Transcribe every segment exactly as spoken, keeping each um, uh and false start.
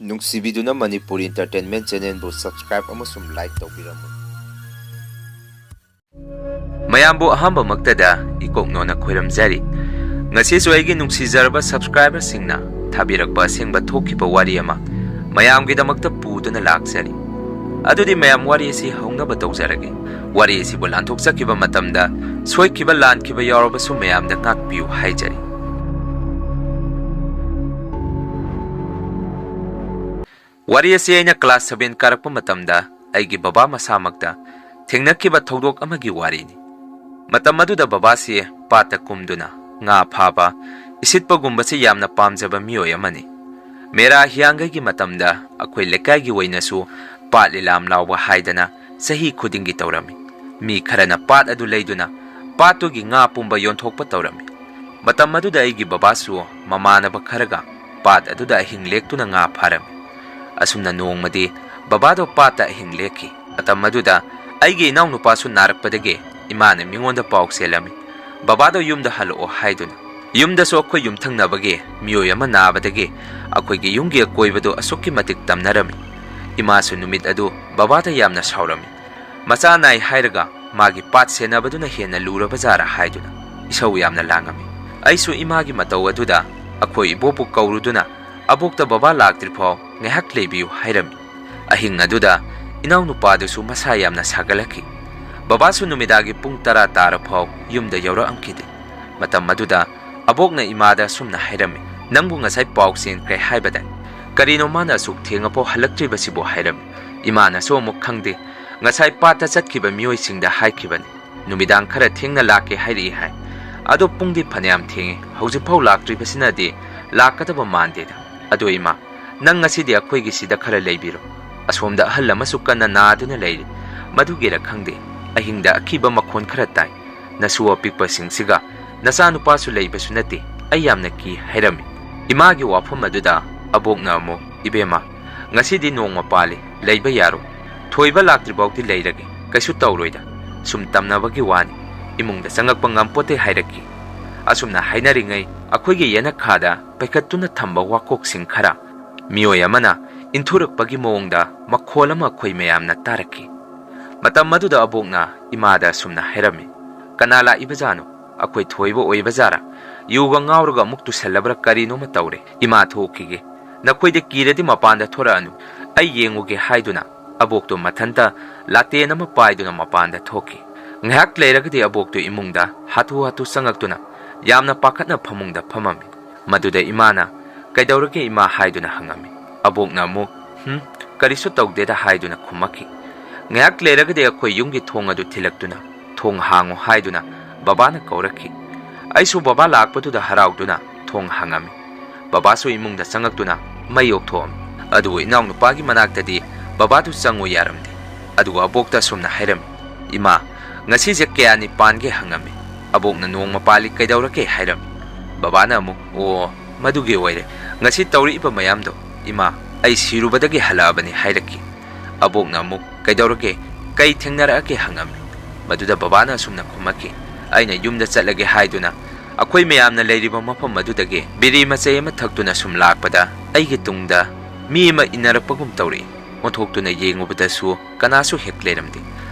ꯅꯨꯡꯁꯤꯕꯤꯗꯨꯅ Manipuri Entertainment Channelꯕꯨ subscribe ꯑꯃꯁꯨꯡ like ꯇꯧꯕꯤꯔꯝꯃꯨ꯫ ꯃꯌꯥꯝꯕꯨ ꯑꯍꯥꯟꯕꯃꯛꯇꯗ ꯏꯀꯣꯛꯅꯣꯅ ꯈꯣꯏꯔꯝꯖꯔꯤ꯫ ꯉꯁꯤꯁꯨ ꯑꯩꯒꯤ ꯅꯨꯡꯁꯤꯖꯔꯕ subscriberꯁꯤꯡꯅ ꯊꯥꯕꯤꯔꯛꯄ ꯑꯁꯦꯡꯕ ꯊꯣꯛꯈꯤꯕ ꯋꯥꯔꯤ ꯑꯃ ꯃꯌꯥꯝꯒꯤꯗꯃꯛꯇ ꯄꯨꯗꯨꯅ ꯂꯥꯛꯆꯔꯤ꯫ ꯑꯗꯨꯗꯤ ꯃꯌꯥꯝ ꯋꯥꯔꯤ ꯑꯁꯤ ꯍꯧꯅꯕ ꯇꯧꯖꯔꯒꯦ꯫ ꯋꯥꯔꯤ ꯑꯁꯤꯕꯨ ꯂꯥꯟꯊꯣꯛꯆꯈꯤꯕ ꯃꯇꯝꯗ ꯁꯣꯏꯈꯤꯕ ꯂꯥꯟꯈꯤꯕ ꯌꯥꯎꯔꯕꯁꯨ ꯃꯌꯥꯝꯗ ꯉꯥꯛꯄꯤꯌꯨ ꯍꯥꯏꯖꯔꯤ꯫ ꯋꯥꯔꯤ ꯑꯁꯤ ꯑꯩꯅ class seven ꯀꯥꯔꯛꯄ ꯃꯇꯝꯗ ꯑꯩꯒꯤ ꯕꯕꯥ ꯃꯁꯥꯃꯛꯇ ꯊꯦꯡꯅꯈꯤꯕ ꯊꯧꯗꯣꯛ ꯑꯃꯒꯤ ꯋꯥꯔꯤꯅꯤ꯫ ꯃꯇꯝ ꯑꯗꯨꯗ ꯕꯕꯥꯁꯤ ꯄꯥꯠꯇ ꯀꯨꯝꯗꯨꯅ ꯉꯥ ꯐꯥꯕ, ꯏꯁꯤꯠꯄꯒꯨꯝꯕꯁꯤ ꯌꯥꯝꯅ ꯄꯥꯝꯖꯕ ꯃꯤꯑꯣꯏ ꯑꯃꯅꯤ꯫ ꯃꯦꯔꯥ ꯍꯤꯌꯥꯡꯒꯩꯒꯤ ꯃꯇꯝꯗ ꯑꯩꯈꯣꯏ ꯂꯩꯀꯥꯏꯒꯤ ꯑꯣꯏꯅꯁꯨ ꯄꯥꯠ ꯂꯤꯂꯥꯝ ꯂꯥꯎꯕ ꯍꯥꯏꯗꯅ ꯆꯍꯤ ꯈꯨꯗꯤꯡꯒꯤ ꯇꯧꯔꯝꯃꯤ꯫ ꯃꯤ ꯈꯔꯅ ꯄꯥꯠ ꯑꯗꯨ ꯂꯩꯗꯨꯅ ꯄꯥꯠꯇꯨꯒꯤ ꯉꯥ ꯄꯨꯝꯕ ꯌꯣꯟꯊꯣꯛꯄ ꯇꯧꯔꯝꯃꯤ꯫ ꯃꯇꯝ ꯑꯗꯨꯗ ꯑꯩꯒꯤ ꯕꯕꯥꯁꯨ ꯃꯃꯥꯟꯅꯕ ꯈꯔꯒ ꯄꯥꯠ ꯑꯗꯨꯗ ꯑꯍꯤꯡ ꯂꯦꯛꯇꯨꯅ ꯉꯥ ꯐꯥꯔꯝꯃꯤ꯫ ꯑꯁꯨꯝꯅ ꯅꯣꯡꯃꯗꯤ ꯕꯕꯥꯗꯣ ꯄꯥꯠꯇ ꯑꯍꯤꯡ ꯂꯦꯛꯈꯤ꯫ ꯃꯇꯝ ꯑꯗꯨꯗ ꯑꯩꯒꯤ ꯏꯅꯥꯎꯅꯨꯄꯥꯁꯨ ꯅꯥꯔꯛꯄꯗꯒꯤ ꯏꯃꯥꯅ ꯃꯤꯉꯣꯟꯗ ꯄꯥꯎ ꯆꯦꯜꯂꯝꯃꯤ, "ꯕꯕꯥꯗꯣ ꯌꯨꯝꯗ ꯍꯜꯂꯛꯑꯣ" ꯍꯥꯏꯗꯨꯅ꯫ ꯌꯨꯝꯗꯁꯨ ꯑꯩꯈꯣꯏ ꯌꯨꯝꯊꯪꯅꯕꯒꯤ ꯃꯤꯑꯣꯏ ꯑꯃ ꯅꯥꯕꯗꯒꯤ ꯑꯩꯈꯣꯏꯒꯤ ꯌꯨꯝꯒꯤ ꯑꯀꯣꯏꯕꯗꯨ ꯑꯁꯨꯛꯀꯤ ꯃꯇꯤꯛ ꯇꯝꯅꯔꯝꯃꯤ꯫ ꯏꯃꯥꯁꯨ ꯅꯨꯃꯤꯠ ꯑꯗꯨ ꯕꯕꯥꯗ ꯌꯥꯝꯅ ꯁꯥꯎꯔꯝꯃꯤ꯫ ꯃꯆꯥ ꯅꯥꯏ ꯍꯥꯏꯔꯒ ꯃꯥꯒꯤ ꯄꯥꯠ ꯁꯦꯟꯅꯕꯗꯨꯅ ꯍꯦꯟꯅ ꯂꯨꯔꯕ ꯖꯥꯔꯥ ꯍꯥꯏꯗꯨꯅ ꯏꯁꯧ ꯌꯥꯝꯅ ꯂꯥꯡꯉꯝꯃꯤ꯫ ꯑꯩꯁꯨ ꯏꯃꯥꯒꯤ ꯃꯇꯧ ꯑꯗꯨꯗ ꯑꯩꯈꯣꯏ ꯏꯕꯣꯛꯄꯨ ꯀꯧꯔꯨꯗꯨꯅ, "ꯑꯕꯣꯛꯇ ꯕꯕꯥ ꯂꯥꯛꯇ꯭ꯔꯤ ꯐꯥꯎ ꯉꯥꯏꯍꯥꯛ ꯂꯩꯕꯤꯌꯨ" ꯍꯥꯏꯔꯝꯃꯤ꯫ ꯑꯍꯤꯡ ꯑꯗꯨꯗ ꯏꯅꯥꯎꯅꯨꯄꯥꯗꯨꯁꯨ ꯃꯁꯥ ꯌꯥꯝꯅ ꯁꯥꯒꯠꯂꯛꯈꯤ꯫ ꯕꯕꯥꯁꯨ ꯅꯨꯃꯤꯗꯥꯡꯒꯤ ꯄꯨꯡ ꯇꯔꯥ ꯇꯥꯔ ꯐꯥꯎ ꯌꯨꯝꯗ ꯌꯧꯔꯛꯑꯝꯈꯤꯗꯦ꯫ ꯃꯇꯝ ꯑꯗꯨꯗ ꯑꯕꯣꯛꯅ ꯏꯃꯥꯗ ꯑꯁꯨꯝꯅ ꯍꯥꯏꯔꯝꯃꯤ, "ꯅꯪꯕꯨ ꯉꯁꯥꯏ ꯄꯥꯎ ꯆꯦꯟꯈ꯭ꯔꯦ ꯍꯥꯏꯕꯗꯥꯏ? ꯀꯔꯤꯅꯣ ꯃꯥꯅ ꯑꯁꯨꯛ ꯊꯦꯡꯉꯐꯥꯎ ꯍꯜꯂꯛꯇ꯭ꯔꯤꯕꯁꯤꯕꯨ?" ꯍꯥꯏꯔꯝꯃꯤ꯫ ꯏꯃꯥꯅꯁꯨ ꯑꯃꯨꯛ, "ꯈꯪꯗꯦ, ꯉꯁꯥꯏ ꯄꯥꯠꯇ ꯆꯠꯈꯤꯕ ꯃꯤꯑꯣꯏꯁꯤꯡꯗ ꯍꯥꯏꯈꯤꯕꯅꯤ, ꯅꯨꯃꯤꯗꯥꯡ ꯈꯔ ꯊꯦꯡꯅ ꯂꯥꯛꯀꯦ ꯍꯥꯏꯔꯛꯏ ꯍꯥꯏ꯫ ꯑꯗꯣ ꯄꯨꯡꯗꯤ ꯐꯅꯌꯥꯝ ꯊꯦꯡꯉꯦ, ꯍꯧꯖꯤꯛꯐꯥꯎ ꯂꯥꯛꯇ꯭ꯔꯤꯕꯁꯤꯅꯗꯤ ꯂꯥꯛꯀꯗꯕ ꯃꯥꯟꯗꯦꯗ꯫ ꯑꯗꯣ ꯏꯃꯥ, ꯅꯪ ꯉꯁꯤꯗꯤ ꯑꯩꯈꯣꯏꯒꯤ ꯁꯤꯗ ꯈꯔ ꯂꯩꯕꯤꯔꯣ꯫ ꯑꯁꯣꯝꯗ ꯑꯍꯜ ꯑꯃꯁꯨ ꯀꯟꯅ ꯅꯥꯗꯨꯅ ꯂꯩꯔꯤ꯫ ꯃꯗꯨꯒꯤꯔ ꯈꯪꯗꯦ, ꯑꯍꯤꯡꯗ ꯑꯀꯤꯕ ꯃꯈꯣꯟ ꯈꯔ ꯇꯥꯏ꯫ ꯅꯁꯨ ꯑꯄꯤꯛꯄꯁꯤꯡꯁꯤꯒ ꯅꯆꯥꯅꯨꯄꯥꯁꯨ ꯂꯩꯕꯁꯨ ꯅꯠꯇꯦ, ꯑꯩ ꯌꯥꯝꯅ ꯀꯤ" ꯍꯥꯏꯔꯝꯃꯤ꯫ ꯏꯃꯥꯒꯤ ꯋꯥꯐꯝ ꯑꯗꯨꯗ ꯑꯕꯣꯛꯅ ꯑꯃꯨꯛ, "ꯏꯕꯦꯝꯃ, ꯉꯁꯤꯗꯤ ꯅꯣꯡꯃ ꯄꯥꯜꯂꯤ, ꯂꯩꯕ ꯌꯥꯔꯣꯏ꯫ ꯊꯣꯏꯕ ꯂꯥꯛꯇ꯭ꯔꯤꯐꯥꯎꯗꯤ ꯂꯩꯔꯒꯦ, ꯀꯩꯁꯨ ꯇꯧꯔꯣꯏꯗ꯫ ꯁꯨꯝ ꯇꯝꯅꯕꯒꯤ ꯋꯥꯅꯤ, ꯏꯃꯨꯡꯗ ꯆꯪꯉꯛꯄ ꯉꯝꯄꯣꯠꯇꯦ" ꯍꯥꯏꯔꯛꯈꯤ꯫ ꯑꯁꯨꯝꯅ ꯍꯥꯏꯅꯔꯤꯉꯩ ꯑꯩꯈꯣꯏꯒꯤ ꯌꯦꯅꯈꯥꯗ ꯄꯩꯈꯠꯇꯨꯅ ꯊꯝꯕ ꯋꯥꯀꯣꯛꯁꯤꯡ ꯈꯔ ꯃꯤꯑꯣꯏ ꯑꯃꯅ ꯏꯟꯊꯨꯔꯛꯄꯒꯤ ꯃꯑꯣꯡꯗ ꯃꯈꯣꯜ ꯑꯃ ꯑꯩꯈꯣꯏ ꯃꯌꯥꯝꯅ ꯇꯥꯔꯛꯈꯤ꯫ ꯃꯇꯝ ꯑꯗꯨꯗ ꯑꯕꯣꯛꯅ ꯏꯃꯥꯗ ꯑꯁꯨꯝꯅ ꯍꯥꯏꯔꯝꯃꯤ, "ꯀꯅꯥ ꯂꯥꯛꯏꯕꯖꯥꯠꯅꯣ? ꯑꯩꯈꯣꯏ ꯊꯣꯏꯕ ꯑꯣꯏꯕꯖꯥꯔꯥ? ꯌꯨꯒ ꯉꯥꯎꯔꯒ ꯑꯃꯨꯛ ꯇꯨꯁꯜꯂꯕ꯭ꯔꯥ ꯀꯔꯤꯅꯣꯃ ꯇꯧꯔꯦ꯫ ꯏꯃꯥ, ꯊꯣꯛꯈꯤꯒꯦ꯫ ꯅꯈꯣꯏꯗ ꯀꯤꯔꯗꯤ ꯃꯄꯥꯟꯗ ꯊꯣꯔꯛꯑꯅꯨ, ꯑꯩ ꯌꯦꯡꯉꯨꯒꯦ" ꯍꯥꯏꯗꯨꯅ ꯑꯕꯣꯛꯇꯣ ꯃꯊꯟꯇ ꯂꯥꯇꯦꯟ ꯑꯃ ꯄꯥꯏꯗꯨꯅ ꯃꯄꯥꯟꯗ ꯊꯣꯛꯈꯤ꯫ ꯉꯥꯏꯍꯥꯛ ꯂꯩꯔꯒꯗꯤ ꯑꯕꯣꯛꯇꯨ ꯏꯃꯨꯡꯗ ꯍꯥꯊꯨ ꯍꯥꯊꯨ ꯆꯪꯉꯛꯇꯨꯅ ꯌꯥꯝꯅ ꯄꯥꯈꯠꯅ ꯐꯃꯨꯡꯗ ꯐꯝꯃꯝꯃꯤ꯫ ꯃꯗꯨꯗ ꯏꯃꯥꯅ, "ꯀꯩꯗꯧꯔꯒꯦ ꯏꯃꯥ?" ꯍꯥꯏꯗꯨꯅ ꯍꯪꯉꯝꯃꯤ꯫ ꯑꯕꯣꯛꯅ ꯑꯃꯨꯛ, "ꯍꯨꯝ, ꯀꯔꯤꯁꯨ ꯇꯧꯗꯦꯗ" ꯍꯥꯏꯗꯨꯅ ꯈꯨꯝꯃꯛꯈꯤ꯫ ꯉꯥꯏꯍꯥꯛ ꯂꯩꯔꯒꯗꯤ ꯑꯩꯈꯣꯏ ꯌꯨꯝꯒꯤ ꯊꯣꯡ ꯑꯗꯨ ꯊꯤꯜꯂꯛꯇꯨꯅ, "ꯊꯣꯡ ꯍꯥꯡꯉꯨ" ꯍꯥꯏꯗꯨꯅ ꯕꯕꯥꯅ ꯀꯧꯔꯛꯈꯤ꯫ ꯑꯩꯁꯨ ꯕꯕꯥ ꯂꯥꯛꯄꯗꯨꯗ ꯍꯔꯥꯎꯗꯨꯅ ꯊꯣꯡ ꯍꯥꯡꯉꯝꯃꯤ꯫ ꯕꯕꯥꯁꯨ ꯏꯃꯨꯡꯗ ꯆꯪꯉꯛꯇꯨꯅ ꯃꯩ ꯑꯣꯛꯊꯣꯛꯑꯝꯃꯤ꯫ ꯑꯗꯨꯕꯨ ꯏꯅꯥꯎꯅꯨꯄꯥꯒꯤ ꯃꯅꯥꯛꯇꯗꯤ ꯕꯕꯥꯗꯨ ꯆꯪꯉꯨ ꯌꯥꯔꯝꯗꯦ꯫ ꯑꯗꯨꯒ ꯑꯕꯣꯛꯇ ꯑꯁꯨꯝꯅ ꯍꯥꯏꯔꯝꯃꯤ, "ꯏꯃꯥ, ꯉꯁꯤꯁꯦ ꯀꯌꯥꯅꯤ ꯄꯥꯟꯒꯦ?" ꯍꯪꯉꯝꯃꯤ꯫ ꯑꯕꯣꯛꯅ, "ꯅꯣꯡꯃ ꯄꯥꯜꯂꯤ, ꯀꯩꯗꯧꯔꯒꯦ?" ꯍꯥꯏꯔꯝꯃꯤ꯫ ꯕꯕꯥꯅ ꯑꯃꯨꯛ, "ꯑꯣ, ꯃꯗꯨꯒꯤ ꯑꯣꯏꯔꯦ ꯉꯁꯤ ꯇꯧꯔꯛꯏꯕ ꯃꯌꯥꯝꯗꯣ꯫ ꯏꯃꯥ, ꯑꯩ ꯁꯤꯔꯨꯕꯗꯒꯤ ꯍꯜꯂꯛꯑꯕꯅꯤ" ꯍꯥꯏꯔꯛꯈꯤ꯫ ꯑꯕꯣꯛꯅ ꯑꯃꯨꯛ, "ꯀꯩꯗꯧꯔꯒꯦ? ꯀꯩ ꯊꯦꯡꯅꯔꯛꯑꯒꯦ?" ꯍꯪꯉꯝꯃꯤ꯫ ꯃꯗꯨꯗ ꯕꯕꯥꯅ ꯑꯁꯨꯝꯅ ꯈꯨꯝꯃꯛꯈꯤ, "ꯑꯩꯅ ꯌꯨꯝꯗ ꯆꯠꯂꯒꯦ ꯍꯥꯏꯗꯨꯅ ꯑꯩꯈꯣꯏ ꯃꯌꯥꯝꯅ ꯂꯩꯔꯤꯕ ꯃꯐꯝ ꯑꯗꯨꯗꯒꯤ ꯕꯤꯔꯤ ꯃꯆꯩ ꯑꯃ ꯊꯛꯇꯨꯅ ꯁꯨꯝ ꯂꯥꯛꯄꯗ ꯑꯩꯒꯤ ꯇꯨꯡꯗ ꯃꯤ ꯑꯃ ꯏꯟꯅꯔꯛꯄꯒꯨꯝ ꯇꯧꯔꯛꯏ꯫ ꯑꯣꯟꯊꯣꯛꯇꯨꯅ ꯌꯦꯡꯉꯨꯕꯗꯁꯨ ꯀꯅꯥꯁꯨ ꯍꯦꯛ ꯂꯩꯔꯝꯗꯦ꯫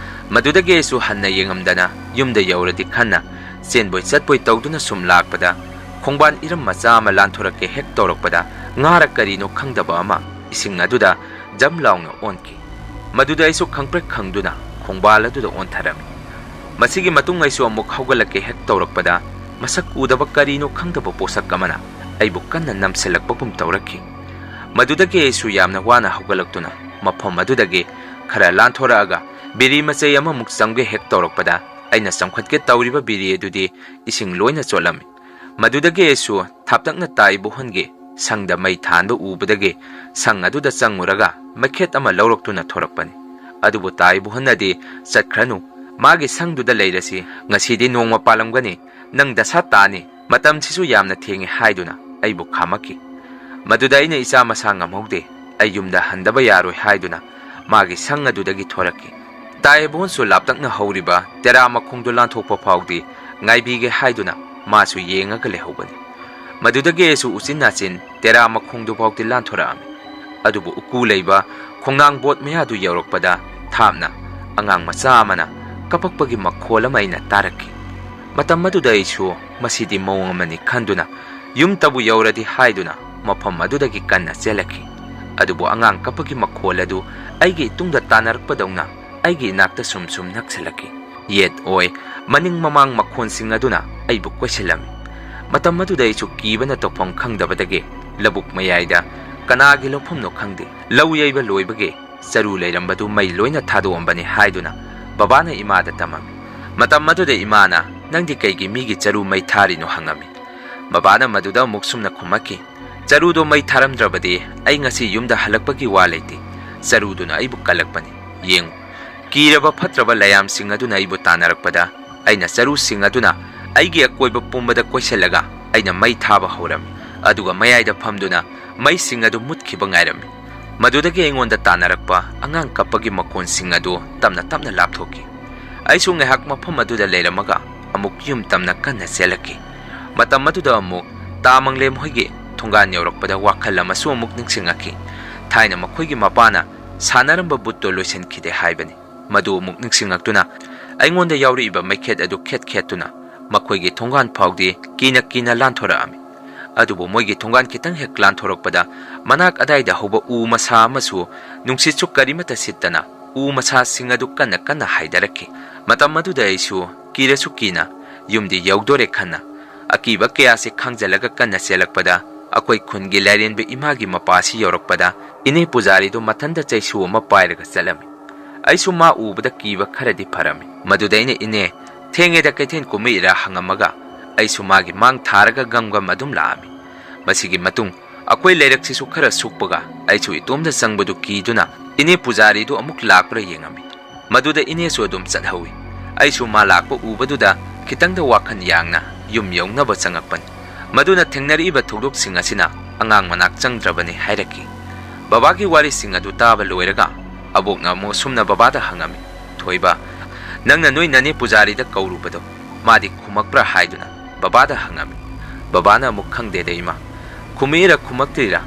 ꯃꯗꯨꯗꯒꯤ ꯑꯩꯁꯨ ꯍꯟꯅ ꯌꯦꯡꯉꯝꯗꯅ ꯌꯨꯝꯗ ꯌꯧꯔꯗꯤ ꯈꯟꯅ ꯆꯦꯟꯕꯣꯏ ꯆꯠꯄꯣꯏ ꯇꯧꯗꯨꯅ ꯁꯨꯝ ꯂꯥꯛꯄꯗ ꯈꯣꯡꯕꯥꯟ ꯏꯔꯝ ꯃꯆꯥ ꯑꯃ ꯂꯥꯟꯊꯣꯔꯛꯀꯦ ꯍꯦꯛ ꯇꯧꯔꯛꯄꯗ ꯉꯥꯔ ꯀꯔꯤꯅꯣ ꯈꯪꯗꯕ ꯑꯃ ꯏꯁꯤꯡ ꯑꯗꯨꯗ ꯖꯝ ꯂꯥꯎꯅ ꯑꯣꯟꯈꯤ꯫ ꯃꯗꯨꯗ ꯑꯩꯁꯨ ꯈꯪꯄ꯭ꯔꯦꯛ ꯈꯪꯗꯨꯅ ꯈꯣꯡꯕꯥꯜ ꯑꯗꯨꯗ ꯑꯣꯟꯊꯔꯝꯃꯤ꯫ ꯃꯁꯤꯒꯤ ꯃꯇꯨꯡ ꯑꯩꯁꯨ ꯑꯃꯨꯛ ꯍꯧꯒꯠꯂꯛꯀꯦ ꯍꯦꯛ ꯇꯧꯔꯛꯄꯗ ꯃꯁꯛ ꯎꯗꯕ ꯀꯔꯤꯅꯣ ꯈꯪꯗꯕ ꯄꯣꯠꯁꯛ ꯑꯃꯅ ꯑꯩꯕꯨ ꯀꯟꯅ ꯅꯝꯁꯤꯜꯂꯛꯄꯒꯨꯝ ꯇꯧꯔꯛꯈꯤ꯫ ꯃꯗꯨꯗꯒꯤ ꯑꯩꯁꯨ ꯌꯥꯝꯅ ꯋꯥꯅ ꯍꯧꯒꯠꯂꯛꯇꯨꯅ ꯃꯐꯝ ꯑꯗꯨꯗꯒꯤ ꯈꯔ ꯂꯥꯟꯊꯣꯔꯛꯑꯒ ꯕꯤꯔꯤ ꯃꯆꯩ ꯑꯃꯃꯨꯛ ꯆꯝꯒꯦ ꯍꯦꯛ ꯇꯧꯔꯛꯄꯗ ꯑꯩꯅ ꯆꯝꯈꯠꯀꯦ ꯇꯧꯔꯤꯕ ꯕꯤꯔꯤ ꯑꯗꯨꯗꯤ ꯏꯁꯤꯡ ꯂꯣꯏꯅ ꯆꯣꯠꯂꯝꯃꯤ꯫ ꯃꯗꯨꯗꯒꯤ ꯑꯩꯁꯨ ꯊꯥꯞꯇꯛꯅ ꯇꯥ ꯏꯕꯣꯍꯟꯒꯤ ꯁꯪꯗ ꯃꯩ ꯊꯥꯟꯕ ꯎꯕꯗꯒꯤ ꯁꯪ ꯑꯗꯨꯗ ꯆꯪꯉꯨꯔꯒ ꯃꯩꯈꯦꯠ ꯑꯃ ꯂꯧꯔꯛꯇꯨꯅ ꯊꯣꯔꯛꯄꯅꯤ꯫ ꯑꯗꯨꯕꯨ ꯇꯥ ꯏꯕꯣꯍꯟꯅꯗꯤ, "ꯆꯠꯈ꯭ꯔꯅꯨ, ꯃꯥꯒꯤ ꯁꯪꯗꯨꯗ ꯂꯩꯔꯁꯤ, ꯉꯁꯤꯗꯤ ꯅꯣꯡꯃ ꯄꯥꯜꯂꯝꯒꯅꯤ, ꯅꯪ ꯗꯁꯥ ꯇꯥꯅꯤ, ꯃꯇꯝꯁꯤꯁꯨ ꯌꯥꯝꯅ ꯊꯦꯡꯉꯦ" ꯍꯥꯏꯗꯨꯅ ꯑꯩꯕꯨ ꯈꯥꯝꯃꯛꯈꯤ꯫ ꯃꯗꯨꯗ ꯑꯩꯅ ꯏꯆꯥ ꯃꯁꯥ ꯉꯝꯍꯧꯗꯦ, ꯑꯩ ꯌꯨꯝꯗ ꯍꯟꯗꯕ ꯌꯥꯔꯣꯏ ꯍꯥꯏꯗꯨꯅ ꯃꯥꯒꯤ ꯁꯪ ꯑꯗꯨꯗꯒꯤ ꯊꯣꯔꯛꯈꯤ꯫ ꯇꯥ ꯏꯕꯣꯍꯟꯁꯨ ꯂꯥꯞꯇꯛꯅ ꯍꯧꯔꯤꯕ ꯇꯦꯔꯥ ꯃꯈꯣꯡꯗꯨ ꯂꯥꯟꯊꯣꯛꯄ ꯐꯥꯎꯗꯤ ꯉꯥꯏꯕꯤꯒꯦ ꯍꯥꯏꯗꯨꯅ ꯃꯥꯁꯨ ꯌꯦꯡꯉꯒ ꯂꯩꯍꯧꯕꯅꯤ꯫ ꯃꯗꯨꯗꯒꯤ ꯑꯩꯁꯨ ꯎꯆꯤꯟ ꯅꯥꯆꯤꯟ ꯇꯦꯔꯥ ꯃꯈꯣꯡꯗꯨ ꯐꯥꯎꯗꯤ ꯂꯥꯟꯊꯣꯔꯛꯑꯝꯃꯤ꯫ ꯑꯗꯨꯕꯨ ꯎꯀꯨ ꯂꯩꯕ ꯈꯣꯡꯅꯥꯡ ꯕꯣꯠ ꯃꯌꯥꯗꯨ ꯌꯧꯔꯛꯄꯗ ꯊꯥꯞꯅ ꯑꯉꯥꯡ ꯃꯆꯥ ꯑꯃꯅ ꯀꯞꯄꯛꯄꯒꯤ ꯃꯈꯣꯜ ꯑꯃ ꯑꯩꯅ ꯇꯥꯔꯛꯈꯤ꯫ ꯃꯇꯝ ꯑꯗꯨꯗ ꯑꯩꯁꯨ ꯃꯁꯤꯗꯤ ꯃꯑꯣꯡ ꯑꯃꯅꯤ ꯈꯟꯗꯨꯅ ꯌꯨꯝꯇꯕꯨ ꯌꯧꯔꯗꯤ ꯍꯥꯏꯗꯨꯅ ꯃꯐꯝ ꯑꯗꯨꯗꯒꯤ ꯀꯟꯅ ꯆꯦꯜꯂꯛꯈꯤ꯫ ꯑꯗꯨꯕꯨ ꯑꯉꯥꯡ ꯀꯞꯄꯒꯤ ꯃꯈꯣꯜ ꯑꯗꯨ ꯑꯩꯒꯤ ꯏꯇꯨꯡꯗ ꯇꯥꯟꯅꯔꯛꯄꯗꯧꯅ ꯑꯩꯒꯤ ꯏꯅꯥꯛꯇ ꯁꯨꯝ ꯁꯨꯝ ꯅꯛꯁꯤꯜꯂꯛꯈꯤ꯫ ꯌꯦꯠ ꯑꯣꯏ ꯃꯅꯤꯡ ꯃꯃꯥꯡ ꯃꯈꯣꯟꯁꯤꯡ ꯑꯗꯨꯅ ꯑꯩꯕꯨ ꯀꯣꯏꯁꯤꯜꯂꯝꯃꯤ꯫ ꯃꯇꯝ ꯑꯗꯨꯗ ꯑꯩꯁꯨ ꯀꯤꯕꯅ ꯇꯧꯐꯝ ꯈꯪꯗꯕꯗꯒꯤ ꯂꯧꯕꯨꯛ ꯃꯌꯥꯏꯗ ꯀꯅꯥꯒꯤ ꯂꯧꯐꯝꯅꯣ ꯈꯪꯗꯦ, ꯂꯧ ꯌꯩꯕ ꯂꯣꯏꯕꯒꯤ ꯆꯔꯨ ꯂꯩꯔꯝꯕꯗꯨ ꯃꯩ ꯂꯣꯏꯅ ꯊꯥꯗꯣꯛꯑꯝꯕꯅꯤ ꯍꯥꯏꯗꯨꯅ ꯕꯕꯥꯅ ꯏꯃꯥꯗ ꯇꯝꯃꯝꯃꯤ꯫ ꯃꯇꯝ ꯑꯗꯨꯗ ꯏꯃꯥꯅ, "ꯅꯪꯗꯤ ꯀꯩꯒꯤ ꯃꯤꯒꯤ ꯆꯔꯨ ꯃꯩ ꯊꯥꯔꯤꯅꯣ?" ꯍꯪꯉꯝꯃꯤ꯫ ꯕꯕꯥꯅ ꯃꯗꯨꯗ ꯑꯃꯨꯛ ꯁꯨꯝꯅ ꯈꯨꯝꯃꯛꯈꯤ, "ꯆꯔꯨꯗꯣ ꯃꯩ ꯊꯥꯔꯝꯗ꯭ꯔꯕꯗꯤ ꯑꯩ ꯉꯁꯤ ꯌꯨꯝꯗ ꯍꯜꯂꯛꯄꯒꯤ ꯋꯥ ꯂꯩꯇꯦ꯫ ꯆꯔꯨꯗꯨꯅ ꯑꯩꯕꯨ ꯀꯜꯂꯛꯄꯅꯤ꯫ ꯌꯦꯡꯉꯨ, ꯀꯤꯔꯕ ꯐꯠꯇ꯭ꯔꯕ ꯂꯥꯌꯥꯝꯁꯤꯡ ꯑꯗꯨꯅ ꯑꯩꯕꯨ ꯇꯥꯟꯅꯔꯛꯄꯗ ꯑꯩꯅ ꯆꯔꯨꯁꯤꯡ ꯑꯗꯨꯅ ꯑꯩꯒꯤ ꯑꯀꯣꯏꯕ ꯄꯨꯝꯕꯗ ꯀꯣꯏꯁꯤꯜꯂꯒ ꯑꯩꯅ ꯃꯩ ꯊꯥꯕ ꯍꯧꯔꯝꯃꯤ꯫ ꯑꯗꯨꯒ ꯃꯌꯥꯏꯗ ꯐꯝꯗꯨꯅ ꯃꯩꯁꯤꯡ ꯑꯗꯨ ꯃꯨꯠꯈꯤꯕ ꯉꯥꯏꯔꯝꯃꯤ꯫ ꯃꯗꯨꯗꯒꯤ ꯑꯩꯉꯣꯟꯗ ꯇꯥꯟꯅꯔꯛꯄ ꯑꯉꯥꯡ ꯀꯞꯄꯒꯤ ꯃꯈꯣꯟꯁꯤꯡ ꯑꯗꯨ ꯇꯞꯅ ꯇꯞꯅ ꯂꯥꯞꯊꯣꯛꯈꯤ꯫ ꯑꯩꯁꯨ ꯉꯥꯏꯍꯥꯛ ꯃꯐꯝ ꯑꯗꯨꯗ ꯂꯩꯔꯝꯃꯒ ꯑꯃꯨꯛ ꯌꯨꯝ ꯇꯝꯅ ꯀꯟꯅ ꯆꯦꯜꯂꯛꯈꯤ꯫ ꯃꯇꯝ ꯑꯗꯨꯗ ꯑꯃꯨꯛ ꯇꯥ ꯃꯪꯂꯦꯝ ꯍꯣꯏꯒꯤ ꯊꯣꯡꯒꯥꯟ ꯌꯧꯔꯛꯄꯗ ꯋꯥꯈꯜ ꯑꯃꯁꯨ ꯑꯃꯨꯛ ꯅꯤꯡꯁꯤꯡꯉꯛꯈꯤ꯫ ꯊꯥꯏꯅ ꯃꯈꯣꯏꯒꯤ ꯃꯄꯥꯅ ꯁꯥꯟꯅꯔꯝꯕ ꯕꯨꯠꯇꯣ ꯂꯣꯏꯁꯤꯟꯈꯤꯗꯦ ꯍꯥꯏꯕꯅꯤ꯫ ꯃꯗꯨ ꯑꯃꯨꯛ ꯅꯤꯡꯁꯤꯡꯉꯛꯇꯨꯅ ꯑꯩꯉꯣꯟꯗ ꯌꯥꯎꯔꯛꯏꯕ ꯃꯩꯈꯦꯠ ꯑꯗꯨ ꯈꯦꯠ ꯈꯦꯠꯇꯨꯅ ꯃꯈꯣꯏꯒꯤ ꯊꯣꯡꯒꯥꯟ ꯐꯥꯎꯗꯤ ꯀꯤꯅ ꯀꯤꯅ ꯂꯥꯟꯊꯣꯔꯛꯑꯝꯃꯤ꯫ ꯑꯗꯨꯕꯨ ꯃꯣꯏꯒꯤ ꯊꯣꯡꯒꯥꯟ ꯈꯤꯇꯪ ꯍꯦꯛ ꯂꯥꯟꯊꯣꯔꯛꯄꯗ ꯃꯅꯥꯛ ꯑꯗꯥꯏꯗ ꯍꯧꯕ ꯎ ꯃꯁꯥ ꯑꯃꯁꯨ ꯅꯨꯡꯁꯤꯠꯁꯨ ꯀꯔꯤꯃꯠꯇ ꯁꯤꯠꯇꯅ ꯎ ꯃꯁꯥꯁꯤꯡ ꯑꯗꯨ ꯀꯟꯅ ꯀꯟꯅ ꯍꯥꯏꯊꯔꯛꯈꯤ꯫ ꯃꯇꯝ ꯑꯗꯨꯗ ꯑꯩꯁꯨ ꯀꯤꯔꯁꯨ ꯀꯤꯅ ꯌꯨꯝꯗꯤ ꯌꯧꯗꯣꯔꯦ ꯈꯟꯅ ꯑꯀꯤꯕ ꯀꯌꯥꯁꯤ ꯈꯥꯡꯖꯜꯂꯒ ꯀꯟꯅ ꯆꯦꯜꯂꯛꯄꯗ ꯑꯩꯈꯣꯏ ꯈꯨꯟꯒꯤ ꯂꯥꯏꯔꯦꯟꯕ ꯏꯃꯥꯒꯤ ꯃꯄꯥꯁꯤ ꯌꯧꯔꯛꯄꯗ ꯏꯅꯦ ꯄꯨꯖꯥꯔꯤꯗꯨ ꯃꯊꯟꯇ ꯆꯩꯁꯨ ꯑꯃ ꯄꯥꯏꯔꯒ ꯆꯠꯂꯝꯃꯤ꯫ ꯑꯩꯁꯨ ꯃꯥ ꯎꯕꯗ ꯀꯤꯕ ꯈꯔꯗꯤ ꯐꯔꯝꯃꯤ꯫ ꯃꯗꯨꯗ ꯑꯩꯅ, "ꯏꯅꯦ, ꯊꯦꯡꯉꯦꯗ, ꯀꯩꯊꯦꯜ ꯀꯨꯝꯃꯛꯏꯔꯥ?" ꯍꯪꯉꯝꯃꯒ ꯑꯩꯁꯨ ꯃꯥꯒꯤ ꯃꯥꯡ ꯊꯥꯔꯒ ꯒꯝ ꯒꯝ ꯑꯗꯨꯝ ꯂꯥꯛꯑꯝꯃꯤ꯫ ꯃꯁꯤꯒꯤ ꯃꯇꯨꯡ ꯑꯩꯈꯣꯏ ꯂꯩꯔꯛꯁꯤꯁꯨ ꯈꯔ ꯁꯨꯛꯄꯒ ꯑꯩꯁꯨ ꯏꯇꯣꯝꯗ ꯆꯪꯕꯗꯨ ꯀꯤꯗꯨꯅ ꯏꯅꯦ ꯄꯨꯖꯥꯔꯤꯗꯨ ꯑꯃꯨꯛ ꯂꯥꯛꯄ꯭ꯔꯥ ꯌꯦꯡꯉꯝꯃꯤ꯫ ꯃꯗꯨꯗ ꯏꯅꯦꯁꯨ ꯑꯗꯨꯝ ꯆꯠꯍꯧꯏ꯫ ꯑꯩꯁꯨ ꯃꯥ ꯂꯥꯛꯄ ꯎꯕꯗꯨꯗ ꯈꯤꯇꯪꯗ ꯋꯥꯈꯜ ꯌꯥꯡꯅ ꯌꯨꯝ ꯌꯧꯅꯕ ꯆꯪꯉꯛꯄꯅꯤ꯫ ꯃꯗꯨꯅ ꯊꯦꯡꯅꯔꯛꯏꯕ ꯊꯧꯗꯣꯛꯁꯤꯡ ꯑꯁꯤꯅ ꯑꯉꯥꯡ ꯃꯅꯥꯛ ꯆꯪꯗ꯭ꯔꯕꯅꯤ ꯍꯥꯏꯔꯛꯈꯤ꯫ ꯕꯕꯥꯒꯤ ꯋꯥꯔꯤꯁꯤꯡ ꯑꯗꯨ ꯇꯥꯕ ꯂꯣꯏꯔꯒ ꯑꯕꯣꯛꯅ ꯑꯃꯨꯛ ꯑꯁꯨꯝꯅ ꯕꯕꯥꯗ ꯍꯪꯉꯝꯃꯤ, "ꯊꯣꯏꯕ, ꯅꯪꯅ ꯅꯣꯏ ꯅꯅꯦ ꯄꯨꯖꯥꯔꯤꯗ ꯀꯧꯔꯨꯕꯗꯣ ꯃꯥꯗꯤ ꯈꯨꯝꯃꯛꯄ꯭ꯔꯥ?" ꯍꯥꯏꯗꯨꯅ ꯕꯕꯥꯗ ꯍꯪꯉꯝꯃꯤ꯫ ꯕꯕꯥꯅ ꯑꯃꯨꯛ, "ꯈꯪꯗꯦꯗ ꯏꯃꯥ, ꯈꯨꯝꯃꯛꯏꯔꯥ ꯈꯨꯝꯃꯛꯇ꯭ꯔꯤꯔꯥ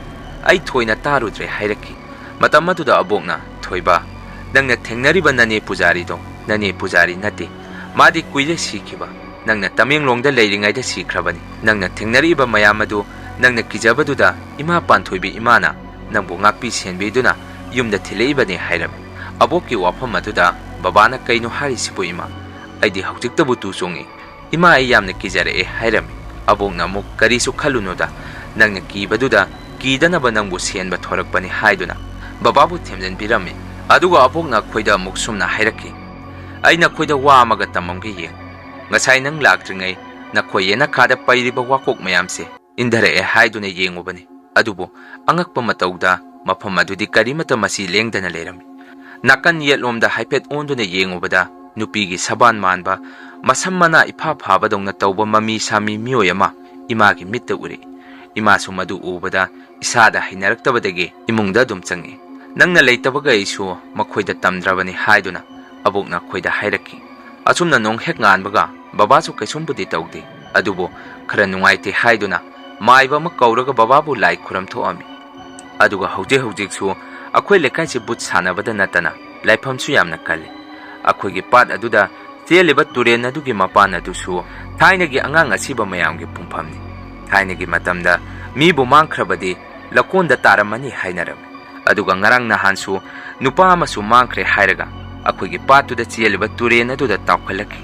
ꯑꯩ ꯊꯣꯏꯅ ꯇꯥꯔꯨꯗ꯭ꯔꯦ" ꯍꯥꯏꯔꯛꯈꯤ꯫ ꯃꯇꯝ ꯑꯗꯨꯗ ꯑꯕꯣꯛꯅ, "ꯊꯣꯏꯕ, ꯅꯪꯅ ꯊꯦꯡꯅꯔꯤꯕ ꯅꯅꯦ ꯄꯨꯖꯥꯔꯤꯗꯣ ꯅꯅꯦ ꯄꯨꯖꯥꯔꯤ ꯅꯠꯇꯦ꯫ ꯃꯥꯗꯤ ꯀꯨꯏꯔꯦ ꯁꯤꯈꯤꯕ꯫ ꯅꯪꯅ ꯇꯃꯦꯡꯂꯣꯡꯗ ꯂꯩꯔꯤꯉꯩꯗ ꯁꯤꯈ꯭ꯔꯕꯅꯤ꯫ ꯅꯪꯅ ꯊꯦꯡꯅꯔꯤꯕ ꯃꯌꯥꯝ ꯑꯗꯨ ꯅꯪꯅ ꯀꯤꯖꯕꯗꯨꯗ ꯏꯃꯥ ꯄꯥꯟꯊꯣꯏꯕꯤ ꯏꯃꯥꯅ ꯅꯪꯕꯨ ꯉꯥꯛꯄꯤ ꯁꯦꯟꯕꯤꯗꯨꯅ ꯌꯨꯝꯗ ꯊꯤꯜꯂꯛꯏꯕꯅꯤ" ꯍꯥꯏꯔꯝꯃꯤ꯫ ꯑꯕꯣꯛꯀꯤ ꯋꯥꯐꯝ ꯑꯗꯨꯗ ꯕꯕꯥꯅ, "ꯀꯩꯅꯣ ꯍꯥꯏꯔꯤꯁꯤꯕꯨ ꯏꯃꯥ? ꯑꯩꯗꯤ ꯍꯧꯖꯤꯛꯇꯕꯨ ꯇꯨ ꯆꯣꯡꯉꯤ꯫ ꯏꯃꯥ, ꯑꯩ ꯌꯥꯝꯅ ꯀꯤꯖꯔꯛꯑꯦ" ꯍꯥꯏꯔꯝꯃꯤ꯫ ꯑꯕꯣꯛꯅ ꯑꯃꯨꯛ, "ꯀꯔꯤꯁꯨ ꯈꯜꯂꯨꯅꯨꯗ, ꯅꯪꯅ ꯀꯤꯕꯗꯨꯗ ꯀꯤꯗꯅꯕ ꯅꯪꯕꯨ ꯁꯦꯟꯕ ꯊꯣꯔꯛꯄꯅꯤ" ꯍꯥꯏꯗꯨꯅ ꯕꯕꯥꯕꯨ ꯊꯦꯝꯖꯤꯟꯕꯤꯔꯝꯃꯤ꯫ ꯑꯗꯨꯒ ꯑꯕꯣꯛꯅ ꯑꯩꯈꯣꯏꯗ ꯑꯃꯨꯛ ꯁꯨꯝꯅ ꯍꯥꯏꯔꯛꯈꯤ, "ꯑꯩ ꯅꯈꯣꯏꯗ ꯋꯥ ꯑꯃꯒ ꯇꯝꯃꯝꯒꯦ ꯌꯦꯡ꯫ ꯉꯁꯥꯏ ꯅꯪ ꯂꯥꯛꯇ꯭ꯔꯤꯉꯩ ꯅꯈꯣꯏ ꯌꯦꯅꯈꯥꯗ ꯄꯩꯔꯤꯕ ꯋꯥꯀꯣꯛ ꯃꯌꯥꯝꯁꯦ ꯏꯟꯊꯔꯛꯑꯦ ꯍꯥꯏꯗꯨꯅ ꯌꯦꯡꯉꯨꯕꯅꯤ꯫ ꯑꯗꯨꯕꯨ ꯑꯉꯛꯄ ꯃꯇꯧꯗ ꯃꯐꯝ ꯑꯗꯨꯗꯤ ꯀꯔꯤꯃꯠꯇ ꯃꯁꯤ ꯂꯦꯡꯗꯅ ꯂꯩꯔꯝꯃꯤ꯫ ꯅꯥꯀꯟ ꯌꯦꯠꯂꯣꯝꯗ ꯍꯥꯏꯐꯦꯠ ꯑꯣꯟꯗꯨꯅ ꯌꯦꯡꯉꯨꯕꯗ ꯅꯨꯄꯤꯒꯤ ꯁꯕꯥꯟ ꯃꯥꯟꯕ, ꯃꯁꯝ ꯃꯅꯥ ꯏꯐꯥ ꯐꯥꯕꯗꯧꯅ ꯇꯧꯕ ꯃꯃꯤ ꯁꯥꯃꯤ ꯃꯤꯑꯣꯏ ꯑꯃ ꯏꯃꯥꯒꯤ ꯃꯤꯠꯇ ꯎꯔꯛꯏ꯫ ꯏꯃꯥꯁꯨ ꯃꯗꯨ ꯎꯕꯗ ꯏꯁꯥꯗ ꯍꯩꯅꯔꯛꯇꯕꯗꯒꯤ ꯏꯃꯨꯡꯗ ꯑꯗꯨꯝ ꯆꯪꯉꯛꯏ꯫ ꯅꯪꯅ ꯂꯩꯇꯕꯒ ꯑꯩꯁꯨ ꯃꯈꯣꯏꯗ ꯇꯝꯗ꯭ꯔꯕꯅꯤ" ꯍꯥꯏꯗꯨꯅ ꯑꯕꯣꯛꯅ ꯑꯩꯈꯣꯏꯗ ꯍꯥꯏꯔꯛꯈꯤ꯫ ꯑꯁꯨꯝꯅ ꯅꯣꯡ ꯍꯦꯛ ꯉꯥꯟꯕꯒ ꯕꯕꯥꯁꯨ ꯀꯩꯁꯨꯝꯕꯨꯗꯤ ꯇꯧꯗꯦ, ꯑꯗꯨꯕꯨ ꯈꯔ ꯅꯨꯡꯉꯥꯏꯇꯦ ꯍꯥꯏꯗꯨꯅ ꯃꯥꯏꯕ ꯑꯃ ꯀꯧꯔꯒ ꯕꯕꯥꯕꯨ ꯂꯥꯏ ꯈꯨꯔꯝ ꯊꯣꯛꯑꯝꯃꯤ꯫ ꯑꯗꯨꯒ ꯍꯧꯖꯤꯛ ꯍꯧꯖꯤꯛꯁꯨ ꯑꯩꯈꯣꯏ ꯂꯩꯀꯥꯏꯁꯤ ꯚꯨꯠ ꯁꯥꯟꯅꯕꯗ ꯅꯠꯇꯅ ꯂꯥꯏꯐꯝꯁꯨ ꯌꯥꯝꯅ ꯀꯜꯂꯤ꯫ ꯑꯩꯈꯣꯏꯒꯤ ꯄꯥꯠ ꯑꯗꯨꯗ ꯆꯦꯜꯂꯤꯕ ꯇꯨꯔꯦꯜ ꯑꯗꯨꯒꯤ ꯃꯄꯥꯟ ꯑꯗꯨꯁꯨ ꯊꯥꯏꯅꯒꯤ ꯑꯉꯥꯡ ꯑꯁꯤꯕ ꯃꯌꯥꯝꯒꯤ ꯄꯨꯡꯐꯝꯅꯤ꯫ ꯊꯥꯏꯅꯒꯤ ꯃꯇꯝꯗ ꯃꯤꯕꯨ ꯃꯥꯡꯈ꯭ꯔꯕꯗꯤ ꯂꯀꯣꯟꯗ ꯇꯥꯔꯝꯃꯅꯤ ꯍꯥꯏꯅꯔꯝꯃꯤ꯫ ꯑꯗꯨꯒ ꯉꯔꯥꯡ ꯅꯍꯥꯟꯁꯨ ꯅꯨꯄꯥ ꯑꯃꯁꯨ ꯃꯥꯡꯈ꯭ꯔꯦ ꯍꯥꯏꯔꯒ ꯑꯩꯈꯣꯏꯒꯤ ꯄꯥꯠꯇꯨꯗ ꯆꯦꯜꯂꯤꯕ ꯇꯨꯔꯦꯜ ꯑꯗꯨꯗ ꯇꯥꯎꯈꯠꯂꯛꯈꯤ꯫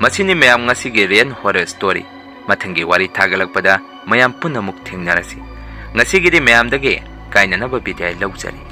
ꯃꯁꯤꯅꯤ ꯃꯌꯥꯝ ꯉꯁꯤꯒꯤ ꯔꯤꯌꯦꯜ ꯍꯣꯔꯔ ꯁ꯭ꯇꯣꯔꯤ꯫ ꯃꯊꯪꯒꯤ ꯋꯥꯔꯤ ꯊꯥꯒꯠꯂꯛꯄꯗ ꯃꯌꯥꯝ ꯄꯨꯟꯅ ꯑꯃꯨꯛ ꯊꯦꯡꯅꯔꯁꯤ꯫ ꯉꯁꯤꯒꯤꯗꯤ ꯃꯌꯥꯝꯗꯒꯤ ꯀꯥꯏꯅꯅꯕ ꯕꯤꯗꯥꯏ ꯂꯧꯖꯔꯤ꯫